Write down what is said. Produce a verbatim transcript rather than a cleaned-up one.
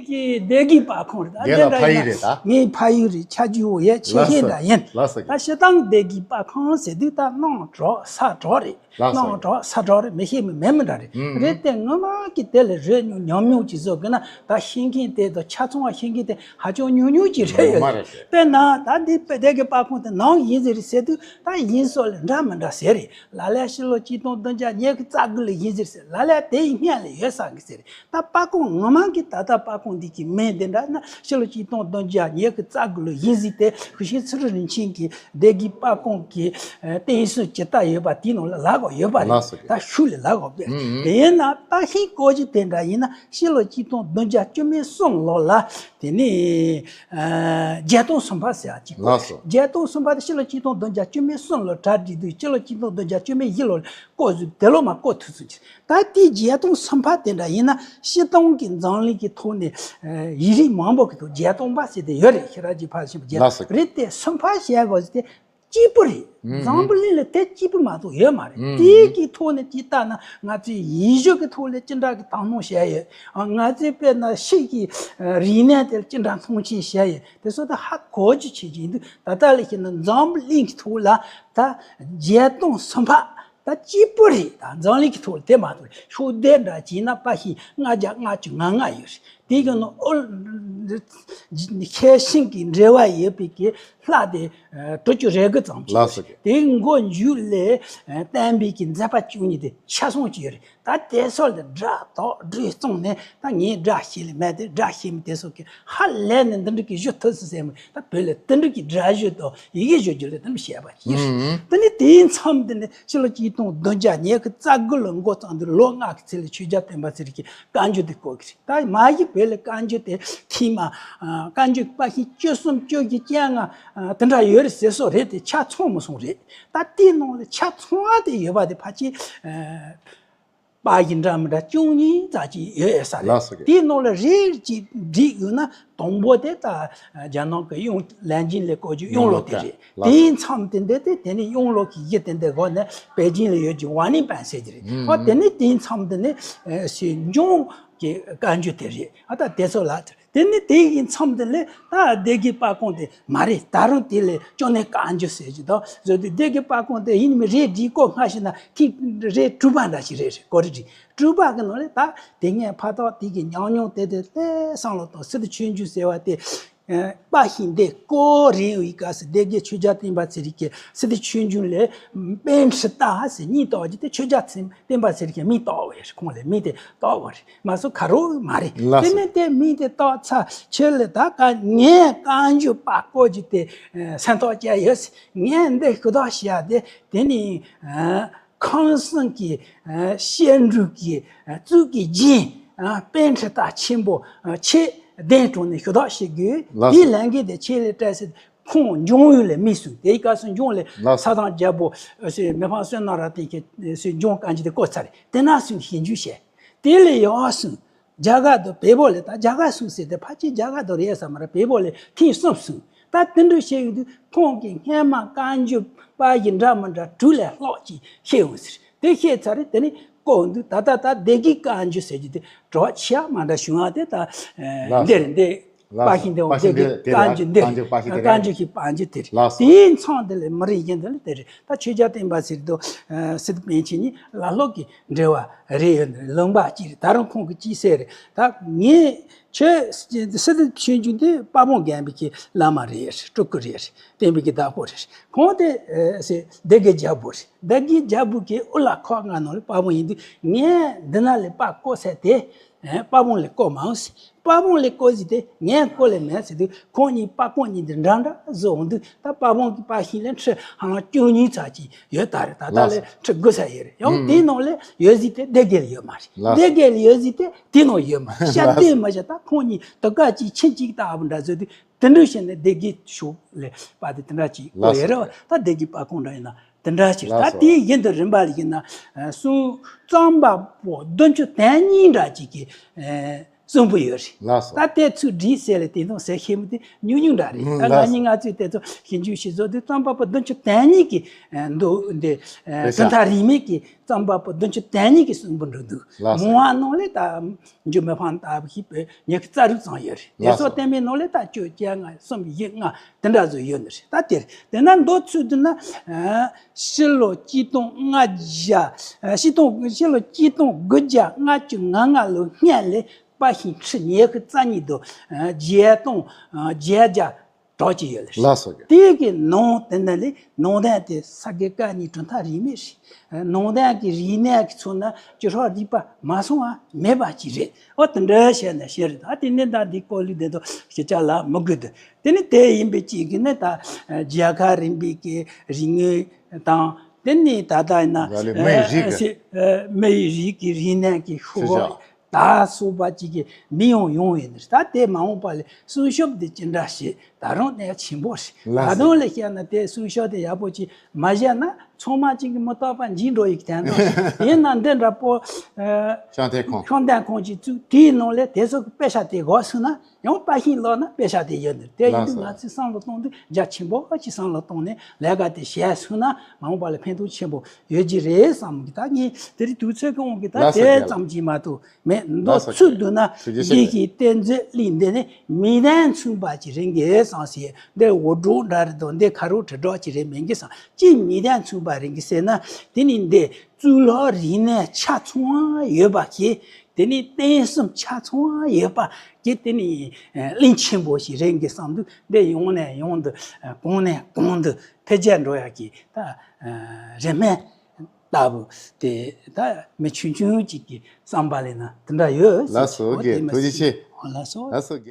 ཀྱི་སྡེ་དགེ་པར་ཁང་རེད། ད་དེ་ལ་དེ་འདྲ་ཕ་ཡུལ་ཡིན་ན་རེད་ད། ངའི་ཕ་ཡུལ་རེད། ཆ་རྒྱུས་འོ་ཡས་ཆེ་ཤེས་འདྲ་ཡིན། ལགས་སོ། ད་སྤྱིར་བཏང་སྡེ་དགེ་པར་ཁང་ཟེར་དུས་ད་གནམ་གྲགས་ས་གྲགས་རེད། ལགས་སོ། གནམ་གྲགས་ས་གྲགས་རེད། མི་ཤེས་མི་མེད་མི་འདྲ་རེད། ཨུམ། རེད་དེ་ངོ་མ་གི་དེ་ལ་རོལ་མྱོང་ཉམས་མྱོང་ཅིག་བཟོ་དགོས་ན་ད་ཤེས་མཁན་དེ་དང་ཆ་ཚང་བ་ཤེས་མཁན་དེ་ཧ་ཅང་ཉུང་ཉུང་ཅིག་རེད་ཡོད། ངོ་མ་རེད། དཔེར་ན་ད་འདི་སྡེ་དགེ་པར་ཁང་དེ་ནང་ཡིན་ཟེར་ཟེར་དུས་ད་ཡིན་སོགས་ལ་འདྲ་མི་འདྲ་ཟེར་རེད། ལ་ལས་ཕྱི་ལོ་ཆིག་སྟོང་བདུན་བརྒྱ་ཉི་ཤུ་རྩ་དགུ་ལ་ཡིན་ཟེར་ཟེར། ལ་ལས་དེ་ཡི་སྔན་ལ་ཡོད་ས་གི་ཟེར། ད་པར་ཁང་ངོ་མ་གི་ད་ལྟ་པར་ཁང་འདི་གི་མིང་དེ་འདྲ་ན་ཕྱི་ལོ་ཆིག་སྟོང་བདུན་བརྒྱ་ཉི་ཤུ་རྩ་དགུ་ལོ་ཡིན་ཟིག་དེ་སྐུ་ཞབས་ཚུ་རོལ་རིན་ཆེན་གྱི་སྡེ་དགེ་པར་ཁང་གི་ཨ་རྟེན་གསུམ་ཇི་ལྟར་ཡོད་པ་དེའི་ནང་ལ་ལག་གོ་ཡོད་པ་རེད། ལགས་སོ། ད་ཤུགས་ལས་ལག་གོ་བས། ཨུམ་ཨུམ། དེ་ཡིན་ན་ད་ཤིང་བཀོད་རྒྱུ་དེ་འདྲ་ཡིན་ན་ཕྱི་ལོ་ཆིག་སྟོང་བདུན་བརྒྱ་བཅུ་མེད་གསུམ་ལོ་ལ་དེ་ནས་ཨ་བརྒྱད་སྟོང་སུམ་བར་ཟེར་བ་ཅིག་བཀོད། ལགས་སོ། བརྒྱད་སྟོང་སུམ་བར་དེ་ཕྱི་ལོ་ཆིག་སྟོང་བདུན་བརྒྱ་བཅུ་མེད་གསུམ་ལོ་གྲ་སྒྲིག་དུས་ཕྱི་ལོ་ཆིག་སྟོང་བདུན་བརྒྱ་བཅུ་མེད་བཞི་ལོ་ལ་བཀོད་ཟིག་དེ་ལོ་མ་བཀོད་ཐུབ་ཚུལ་གྱིས། ད་དེའི་བརྒྱད་སྟོང་སུམ་བར་དེ་འདྲ་ཡིན་ན་སྤྱིར་བཏང་གི་འཛམ་གླིང་གི་ཐོག་ནས་ཨ་ཡིག་རིགས་མང་པོ་གི་ཐོག་བརྒྱད་སྟོང་པ་ཟེར་དེ་ཡོད་རེད། ཤེས་རབ་ཀྱི་ཕ་ཤིང་བརྒྱད། ལགས་སོ། རེད་དེ་སུམ་བར་བྱས་དགོས་ཟེར་དེ་གཅིག་པུ་རེད། ཨུམ། འཛམ་བུ་གླིང་ལ་དེ་གཅིག་པུ་མ་གཏོགས་ཡོད་མ་རེད། ཨུམ། དེའི་གི་ཐོག་ནས་ཅིག་ལྟ་ན་ང་ཚོའི་ཡིག་གཟུགས་ཀྱི་ཐོག་ལ་ཅི་འདྲ་གི་དག་སྣང་བྱས་ཡོད། ཨ་ང་ཚོའི་དཔེར་ན་ཤིང་གི་ཨ་རིག་གནས་དེ་ལ་ཅི་འདྲ་མཐོང་ཆེན་བྱས་ཡོད། དེ་ཚོ་ད་ཧ་གོ་རྒྱུ་བྱེད་ཀྱི་ཡིན་དུས་ད་ལྟ་ལ་བཤད་ན་འཛམ་བུ་གླིང་གི་ཐོག་ལ་ད་བརྒྱད་སྟོང་སུམ་བར། ད་གཅིག་པུ་རེད། ད་འཛམ་གླིང་གི་ཐོག་ལ་དེ་མ་གཏོགས་ཤོག་ལྡེབ་འདྲ་བྱས་ན་པར་ཤིང་ལྔ་བརྒྱ་ལྔ་བཅུ་ང་ལྔ་ཡོད་རེད། དེ་གི་ནང་ཨོ་ཤེལ་ཤིང་གི་འབྲེལ་བ་ཡོད་པའི་གི་ལྷ་དེ་ཨ་དྲུག་ཅུ་རེ་དགུ་ཙམ་ཅིག་ལགས་སོ། རེད། དེའི་མགོ་མཇུག་ལས་ཨ་བསྟན་པའི་གི་མཛད་པ་བཅུ་གཉིས་དེ་ཆ་ཚང་ཅིག་ཡོད་རེད། ད་དེ་ཚོ་ལ་སྒྲ་དག་སྒྲོས་བཙོང་ནས་ད་ངས་སྒྲ་ཤེས་ལེ་མེད་དེ་སྒྲ་ཤེས་མི་དེ་ཚོ་གི་ཧ་ལས་ནས་འདི་འདྲ་གི་ཞུ་ཐུབ་སི་ཟེར་མི་ད་བོད་ལ་དེ་འདྲ་གི་སྒྲ་ཞུ་དང་ཡི་གེ་ཞུ་རྒྱུ་ལ་དེ་འདྲ་བཤད་པ་ཡིན། ཨུམ། དེ་ནས་དེའི་མཚམས་དེ་ནས་ཕྱི་ལོ་ཆིག་སྟོང་བདུན་བརྒྱ་ཉི་ཤུ་རྩ་དགུ་ལོ་འགོ་བརྩམས་དུས་ལོ་ལྔ་གི་ཚེ་ལ་ཆོས་རྒྱལ་བསྟན་པ་ཚེ་རིང་གི་བཀའ་འགྱུར་དེ་བཀོད་གི་རེད། ད་མ་གཞི་བོད་ལ་བཀའ་འགྱུར་དེ་ཐེངས་མ་ཨ་བཀའ་འགྱུར་པར་ཤིང་བཅུ་གསུམ་བཅུ་བཞི་བཅོ་ལྔ་ཨ་དེ་འདྲ་ཡོད་རེད་ཟེར་སྲོལ་རེད་དེ་ཆ་ཚང་མི་སོང་རེད། ད་དེའི་ནང་ལ་ཆ་ཚང་བ་དེ་ཡོད་པ་དེ་ཕལ་ཆེར་ཨ་པར་ཤིང་འདྲ་མི་འདྲ་བཅུ་གཉིས་ཙམ་ཅིག་ཡོད་ཡོད་ས་རེད། ལགས་སོ། དེའི་ནང་ལ་རེ་རེ་ཅིག་བསྒྲིགས་ཡོད་ན་དང་པོ་དེ་ད་རྒྱ་ནག་གི་ཡང་ལན་ཅིན་ལས་བཀོད་རྒྱུ་ཡང་ལོ་དེ་རེད། ལགས་སོ། དེའི་མཚམས་དེ་འདི་དེ་དེ་ནས་ཡང་ལོ་གི་བཞི་དེ་འདི་འགོ་ནས་པེ་ཅིན་ལ་ཡོད་ཀྱི་ཝ་ནིང་པན་ཟེར་གྱི་རེད། ཨ་དེ་ནས་དེའི་མཚམས་དེ་ནས་ཨ་སྲིད་སྐྱོང་གི་བཀའ་འགྱུར་དེ་རེད། ཨ་ད་དེ་ཚོ་ལ་དེ་ནས་དེ་ཡི་མཚམས་དེ་ལས་ད་སྡེ་དགེ་པར་ཁང་དེ་མ་རེད། ད་རུང་དེ་ལས་ཅོ་ནེ་བཀའ་འགྱུར་ཟེར་གྱི་དང་བཟོ་དུས་སྡེ་དགེ་པར་ཁང་དེ་ཡིན་མི་རེད་འདི་ཀོ་སྔ་ཕྱི་ན་ཐིག་རེད་དྲུག་པ་འདྲ་ཞིག་རེད་རེད་ཀོ་རེ་རེད། དྲུག་པ་གི་ནང་ལས་ད་དེ་ངས་ཕ་ཐོག་དེ་གི་ཉམས་མྱོང་དེ་དེ་ལས་བསམ་བློ་དང་སི་ཏུ་ཆོས་འབྱུང་ཟེར་བ་དེ་ཨ་པར་ཤིང་དེ་ཀོ་རིང་བའི་སྐབས་སུ་སྡེ་དགེ་ཆོས་རྒྱལ་བསྟན་པ་ཚེ་རིང་གི་སི་ཏུ་ཆོས་འབྱུང་ལས་པཎྜི་ཏ་ཟེར་གཉིས་བཏགས་ཀྱི་དེ་ཆོས་རྒྱལ་བསྟན་པ་ཚེ་རིང་གི་མིང་བཏགས་པ་རེད། ཁོང་ལས་མིང་དེ་བཏགས་པ་རེད། མ་སོ་ཁ་རོག་མ་རེད། ལགས་དེ་སོ། ནས་དེ་མིང་དེ་བཏགས་ཚར་ཕྱི་ལ་ད་ཀ་ངས་བཀའ་འགྱུར་པར་བརྐོས་ཀྱི་དེ་ཨ་སེམས་ཐག་བཅད་ཡོད། ངས་འདི་ཤུགས་རྟགས་བཤད་དེ་དེ་ནི་ཨ་ཁམས་གསུམ་གྱི་ཨ་སྐྱེ་འགྲོ་གི་ཨ་གཙུག་གི་རྒྱན་ཨ་པཎྜི་ཏ་ཆེན་པོ་ཨ་ཆེ་གདན་དྲངས་ནས་ཤུགས་རྟགས་བཤད་དགོས། ལགས་དེའི་སོ། ལས་འགན་དེ་ཁྱེད་ལ་སྤྲད་ཟེར། ཁོང་འཇང་ཡུལ་ལ་མི་སོང་། དེའི་སྐབས་སུ་འཇང་ལ་ལགས་སོ། ས་དང་རྒྱལ་པོ་ཨ་སོའི་མི་ཕམ་བསོད་ནམས་རབ་བརྟན་གྱིས་སོའི་འཇང་བཀའ་འགྱུར་དེ་བཀོད་ཚར་རེད། དེ་ན་སོང་ཞིབ་འཇུག་བྱས། དེ་ལས་ཡར་སོང་རྒྱ་གར་དུ་བལ་པོ་ལ་ད་རྒྱ་གར་སོང་ཟེར་ཏེ་ཕལ་ཆེར་རྒྱ་གར་དུ་རེད་བསམ་ར་བལ་པོ་ལ་ཐེངས་གསུམ་སོང་། ད་དེ་འདྲ་བཤད་ཡོང་དུས་ཁོང་གིས་སྔན་མ་བཀའ་འགྱུར་པར་ཤིང་འདྲ་མི་འདྲ་དྲུག་ལས་ལྷག་ཅིག་བཤད་ཡོང་ཟེར། དེ་བཤད་ཚར་རེད། དེ་ནི་བཀོད་འདུག་ད་ལྟ་ད་སྡེ་དགེ་བཀའ་འགྱུར་ཟེར་རྒྱུ་དེ་གྲོགས་ཆེ་བ་མ་འདྲ་བྱུང་བ་དེ་ད་ལགས་འདིར་འདི་ལགས་པར་ཤིང་འདི་པར་ཤིང་འདི་དེ་བཀའ་འགྱུར་འདིར་བཀའ་འགྱུར་པར་ཤིང་དེ་བཀའ་འགྱུར་གྱི་པར་འགྱུར་དེ་རེད། ལགས་སོ། དེའི་མཚམས་དེ་ལས་མི་རིགས་གཞན་དེ་ལ་དེ་རེད། ད་ཆོས་རྒྱལ་བསྟན་པ་ཟེར་དུས་སྲིད་པཎ་ཆེན་གཉིས་ལ་ལོག་གི་འབྲེལ་བ་རེད་ཡོད་ནི་ལུང་པ་གཅིག་རེད། ད་རུང་ཁོང་གིས་གཅིག་ཟེར་རེད། ད་ངས་ཆོས་སྲིད་པའི་ཆོས་འབྱུང་དེ་དཔལ་སྤུངས་དགོན་པའི་གི་བླ་མ་རེད། སྤྲུལ་སྐུ་རེད། བསྟན་པའི་གི་བདག་པོ་རེད། ཁོང་དེ་ཨེ་སྡེ་དགེ་རྒྱལ་པོ་རེད། སྡེ་དགེ་རྒྱལ་པོ་གི་དབུ་བླ་ཁག་ལྔ་ནང་ལ་དཔལ་སྤུངས་ཡིན་དུས་ངས་འདི་ན་ལས་པར་བརྐོས་ཚར་དེ་ཨེ་དཔལ་སྤུངས་ལ་བརྐོས་མ་འོང་ཟེར། དཔལ་སྤུངས་ལ་བརྐོས་ཟིན་དེ་ངས་བརྐོས་ལས་མེད་ཟེར་དུས་ཁོང་གཉིས་པར་བརྐོས་གཉིས་དེ་འདྲ་འདྲ་བཟོ་འོང་དུས་ད་དཔལ་སྤུངས་ཀྱི་པར་ཤིང་ལས་ཁྲི་ཧང་བཅུ་གཉིས་ཙམ་ཅིག་ཡོད་ད་རེད། ད་ལྟ་ལགས་ལས་ཁྲི་དགུ་ཙམ་ཡོད་རེད། ཡང་ཨུམ་དེའི་ནང་ལས་ཡོད་ཟིན་དེ་སྡེ་དགེ་ལ་ཡོད་མ་རེད། ལགས་སྡེ་དགེ་ལ་ཡོད་ཟིན་དེ་དེ་ནང་ཡོད་མ་རེད། ཤ་སྟོན་མ་བྱ་ད་ཁོང་གཉིས་དུ་ཀ་གཅིག་ཆིན་གཅིག་ལྟ་བུ་འདྲ་བཟོས་དུས་དེ་འདྲ་བྱས་ནས་སྡེ་དགེ་ཕྱོགས་ལས་པར་དེ་དེ་འདྲ་ཅིག་བརྐོས་ཡོད་རེད་བ། ད་སྡེ་དགེ་པར་ཁང་འདྲ་ཡིན་ན་དེ་འདྲ་ཅིག་ད་དེའི་བཞིན་དུ་རིམ་པ་ལ་ཡིན་ན་གསུང་རྩོམ་པ་པོ་བདུན་ཅུ་དོན་གཉིས་འདྲ་ཅིག་གིས་ གསོན་པོ་ཡོད་རེད། ལགས་སོ། ད་དེ་ཚོའི་སྒྲིག་གསལ་ལ་དེ་དང་ཟེར་ཤེས་མི་དེ་ཉུང་ཉུང་འདྲ་རེད། ཨུམ། ད་ང་ལགས་གཉིས་སོ། ང་ཚོས་དེ་ཚོ་ཞིབ་འཇུག་བྱེད་ཚོ་དེ་རྩོམ་པ་པོ་བདུན་ཅུ་དོན་གཉིས་ཀྱི་ཨ་མདོ་འདི་ཨ་དཔེ་ཆ། དོན་དག་རིས་མེད་ཀྱི་རྩོམ་པ་པོ་བདུན་ཅུ་དོན་གཉིས་ཀྱི་གསོན་པོ་འགྲོ་འདུག་ལགས་སོ། མང་བ་ནང་ལས་ད་འཇུ་མི་ཕམ་ལྟ་བུ་ཞིག་བོད་ཉི་ཤུ་རྩ་དྲུག་ཙམ་ཡོད་རེད། དེ་ལགས་ཚོ་སོ། བསྟན་པའི་ནང་ལས་ད་བཅུ་བཅོ་ལྔ་གསུམ་བཞི་ལྔ་དེ་འདྲ་ཚོ་ཡོད་ནི་རེད། ད་དེར་དེ་ན་མདོ་ཚུལ་དུ་ན་ཨ་ཕྱི་ལོ་གཅིག་སྟོང་ལྔ་བརྒྱ་ཨ་ཕྱི་སྟོང་ཕྱི་ལོ་གཅིག་སྟོང་དགུ་བརྒྱ་ལྔ་བཅུ་ང་ལྔ་ལོའི་སྔན་ལས་དཔའ་ཤིང་ཁྲི་ཉི་ཤུ་རྩ་གཉིས་དང་ཨ་བརྒྱད་སྟོང་ཨ་བརྒྱད་བརྒྱ་གྲགས་ཀྱི་ཡོད་ལ། ལགས་སོ། དེ་གི་ནང་དེ་ནས་ལས་ནང་དོན་དེ་ས་དགེ་བཀའ་རྙིང་གྲུབ་མཐའ་རིས་མེད་རེད། ནང་དོན་གྱི་རིག་གནས་ཀྱི་ཚོ་ན་སྤྱི་སོགས་རིག་པ་མ་སོང་བ་མེད་པ་ཅིག་རེད། ཨོ་དེ་འདྲ་བཤད་ན་ཤེས་རེད། ད་དེ་ནས་ད་འདི་སྐོར་ལུགས་དེ་ཚོ་ཞིབ་ཆ་ལ་མི་དགོས་དུ། དེ་ནི་དེ་ཡིན་པའི་གཅིག་གི་ནི་ད་རྒྱལ་ཁབ་རིམ་པའི་གི་རིག་དངོས་དང་དེ་ནི་ད་ལྟ་ཡིན་ན་ང་ལས་མི་ཡི་རིགས་ཀྱི་ཨ་མི་ཡི་རིགས་ཀྱི་རིག་གནས་ཀྱི་ཤུགས་ཤུགས་ཆག་ད་སོགས་པ་ཅིག་གི་མི་ཡོང་ཡོང་ཡིན། ད་དེ་མ་འོངས་པ་ལ་སྲུང་སྐྱོབ་དེ་ཅི་འདྲ་བྱེད། ད་རུང་གནད་ཆེན་པོ་རེད། ལགས་ད་སོ། དུང་ལ་བཤད་ན་དེ་སྲུང་སྐྱོབ་དེ་ཡག་པོ་ཅིག་མ་བྱས་ན་ཚང་མ་ཅིག་གི་མི་རྟག་པ་འཇིག་འགྲོ་ཡི་གི་དོན་དག་ཡིན་ན་འདི་འདྲ་པོ་ཨ་ཤང་ཐེ་ཁོང་ཤང་ཐེ་ཁོང་ཅིག་བཙུགས་དེའི་ནང་ལས་དེ་ཚོ་གི་དཔེ་ཆ་དེ་འགོག་སོང་ན་ཡང་དཔའ་ཤིང་ལོག་ན་དཔེ་ཆ་དེ་ཡོད་འདུག་དེ་ཡིན་ལགས་དུས་སོ། ང་ཚོས་བསམ་བློ་གཏོང་དུས་རྒྱ་ཆེན་པོ་ཅིག་བསམ་བློ་གཏོང་ནས་ལས་ཀ་དེ་བྱས་སོང་ན་མ་འོངས་པ་ལ་ཕན་ཐོགས་ཆེན་པོ་ཡོད་ཀྱི་རེད་བསམ་གི། ད་ངས་དེ་རིང་དུས་ཚོད་གང་གི་ད་ལགས་སོ། དེ་རྒན་ལགས། ཙམ་གྱིས་མ་གཏོགས་མེད། མདོ་ལགས་སོ། ཚུལ་བསྡུ་ན་ཐུགས་རྗེ་ཆེ། འདི་གི་གཏེར་མཛོད་གླིང་འདི་ནི་མི་དང་མཚུངས་པ་ཅིག་རེད་གི་བསམ་ཟེར། འདི་འུར་སྒྲོག་འདྲ་རེད་དོ། འདི་ཁ་རོག་དྲིལ་སྒྲོག་ཅིག་རེད་མིན་གི་བསམ། ཅི་མི་དང་མཚུངས་པ་རེད་གི་ཟེར་ན་དེ་ནི་འདི་གཙུག་ལག་རིག་གནས་ཆ་ཚང་ཡོད་པ་གི། དེ་ནི་རྟེན་གསུམ་ཆ་ཚང་ཡོད་པ་གི་དེ་ནི་གླིང་ཆེན་པོ་ཞིག་རེད་གི་བསམ་དུས་འདི་ཡོང་ནས་ཡོང་དུ་གོང་ནས་གོང་དུ་འཕེལ་རྒྱས་འགྲོ་ཡག་གི་ད་རེ་སྨོན་ལྟ་བུ་དེ་ད་མི་ཆུང་ཆུང་གཅིག་གི་བསམ་པ་ལས་ན་དེ་འདྲ་ཡོད། ལགས་སོ། འོ་དེ་རྒན་མ་ཐུགས་རྗེ་ཆེ། ཨོ་ལགས་སོ། ལགས་སོ་རྒན།